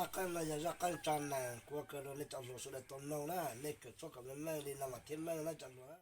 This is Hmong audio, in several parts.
Zaj qeej no yog zaj qeej tsa nas, kuv ua kawg rau nej cov hluas sawv daws tau mloog na, nej kawm txoj kom meej meej li no mas thiaj meej na cov hluas.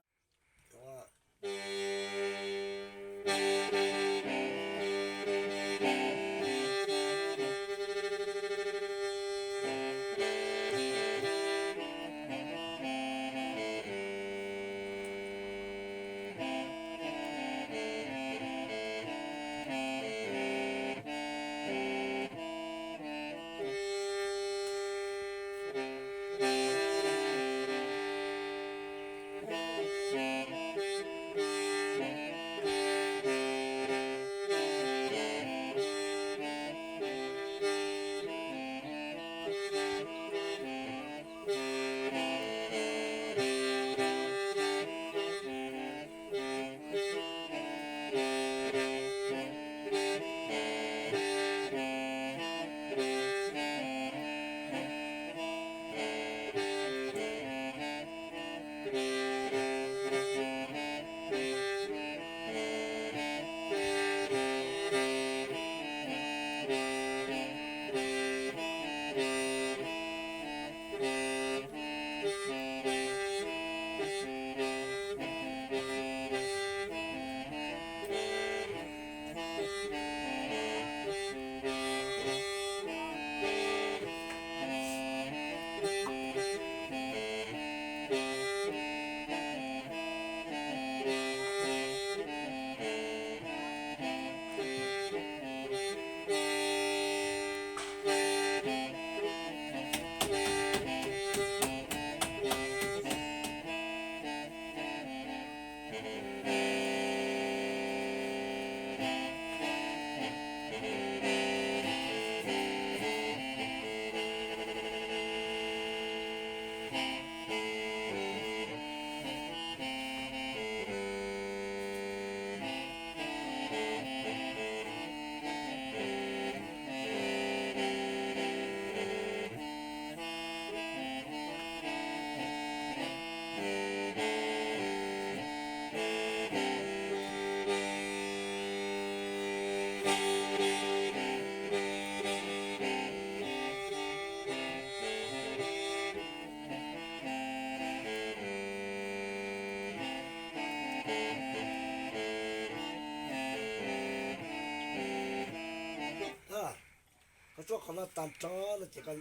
Koj tsuab qhov no tag nrho no ces koj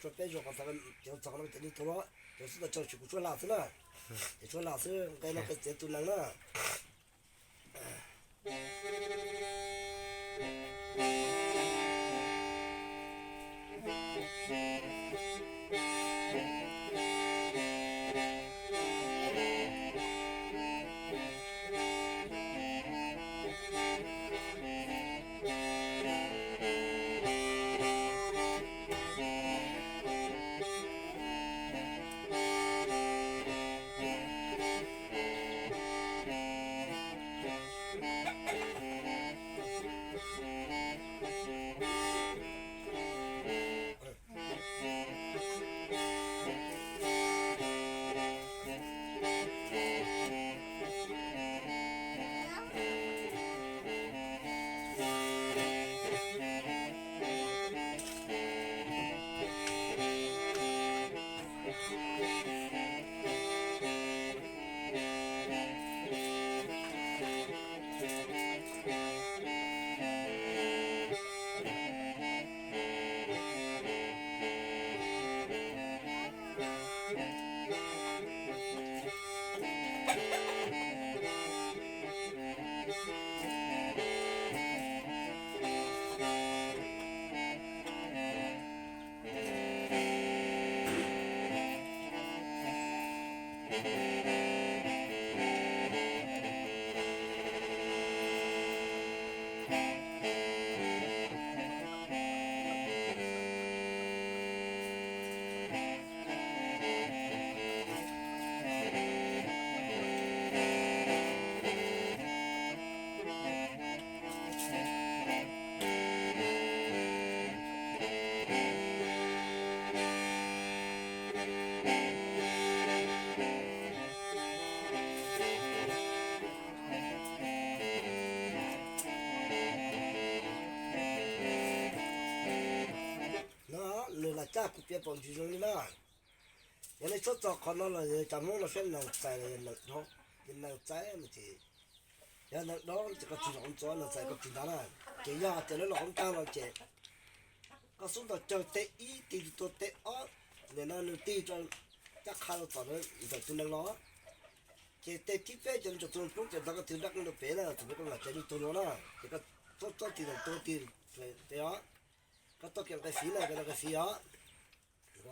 tsuab peb zaug qhov txog, ces txog qhov no ces li tau los, ces xub tau tso tsis kuv tsuab hla xwb na, ces tsuab hla xwb nqe no qe txiav tus nees na. Caj kuv piav paum ntsis zoo li na. Yog nej txhob txog qhov no los yog cov Hmoob no siab nees txais los yog nees dab, yog nees txais no ces, yog nees dab ces koj tsis zoo ntxuav nees txais koj tsis ntav na. Ces yog tias lawv los hauv ntag los ces koj xub ntaus cawg teg ib tig tus tua teg ob, nim no nws tig rau caj qha rau tom ntawm tus nees los, ces teg thib peb ces nws tsom tus nees poob ces ntawd koj tig dab qeej rau pem na, tus pem koj mam tsev li tus no na. Ces koj txhob txhob tig tus tig pem os. Koj tau kiag nqe fiv na, koj nqe fiv os. Ces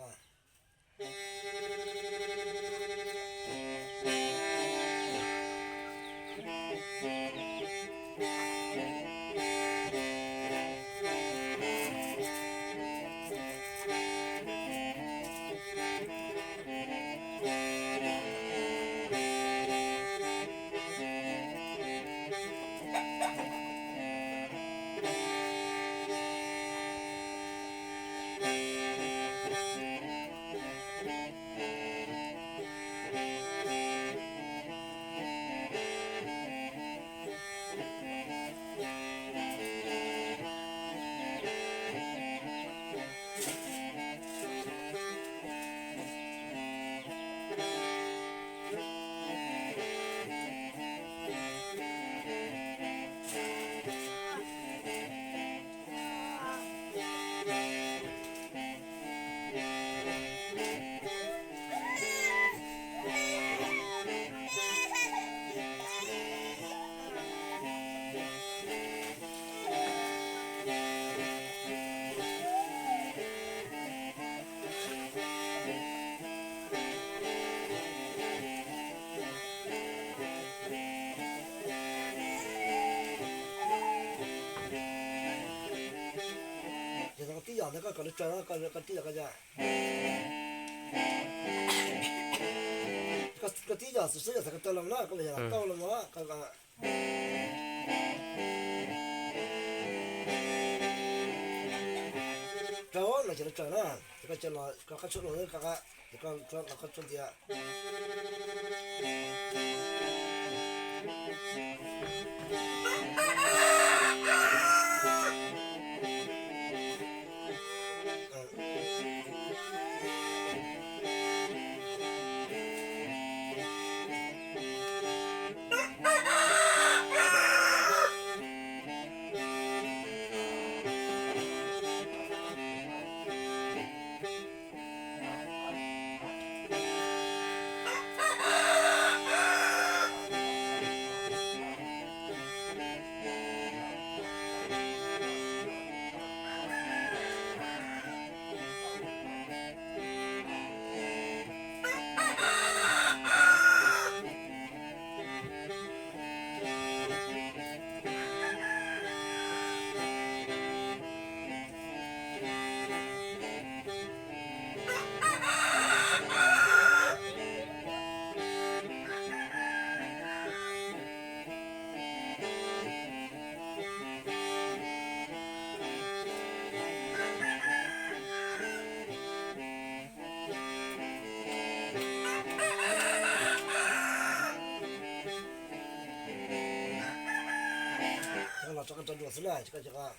koj tib yam ntawd koj kom nws tsaws, koj tib yam koj, koj tib yam xwb xwb yam txhais ko taw los na, koj los yam tau los mas koj tsaws los ces nws tsaws na. Ces koj cia los koj qab tshuab no, koj qab, ces koj los koj tshuab ntiav. Los tso koj tso dua xwb na, tsis koj tsis koj.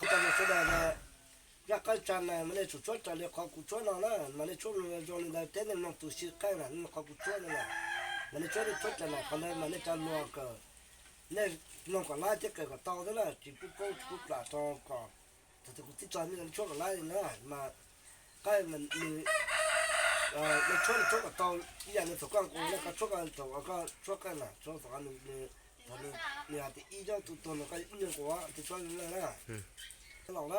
Qhov tas mus sawv daws na, zaj qab tsa na mas nej tsum tshuab raws li qhov kuv tshuab no na, mas nej tshuab zoo li ntawd thiab nej mloog tus si qeej na, qhov kuv tshuab no na, mas nej tshuab nej tshuab raws na, qhov ntawd mas nej cov luag kawm, nej mloog kom laib thiab kawm kom tau thiab na, tsis pub paub tsis pub plam rau kom, thaum twg kuv tib tso nej tshuab kom laib li na, mas qeej nws, nej tshuab nej tshuab kom tau ib yam nws thaum koj nqus na, koj tshuab koj thaum koj tshuab qeej na, tshuab thaum nws, thaum nws hais tias ib zaug tu tuag no koj ib nyuag nqus, tus tshuab li na, laus na.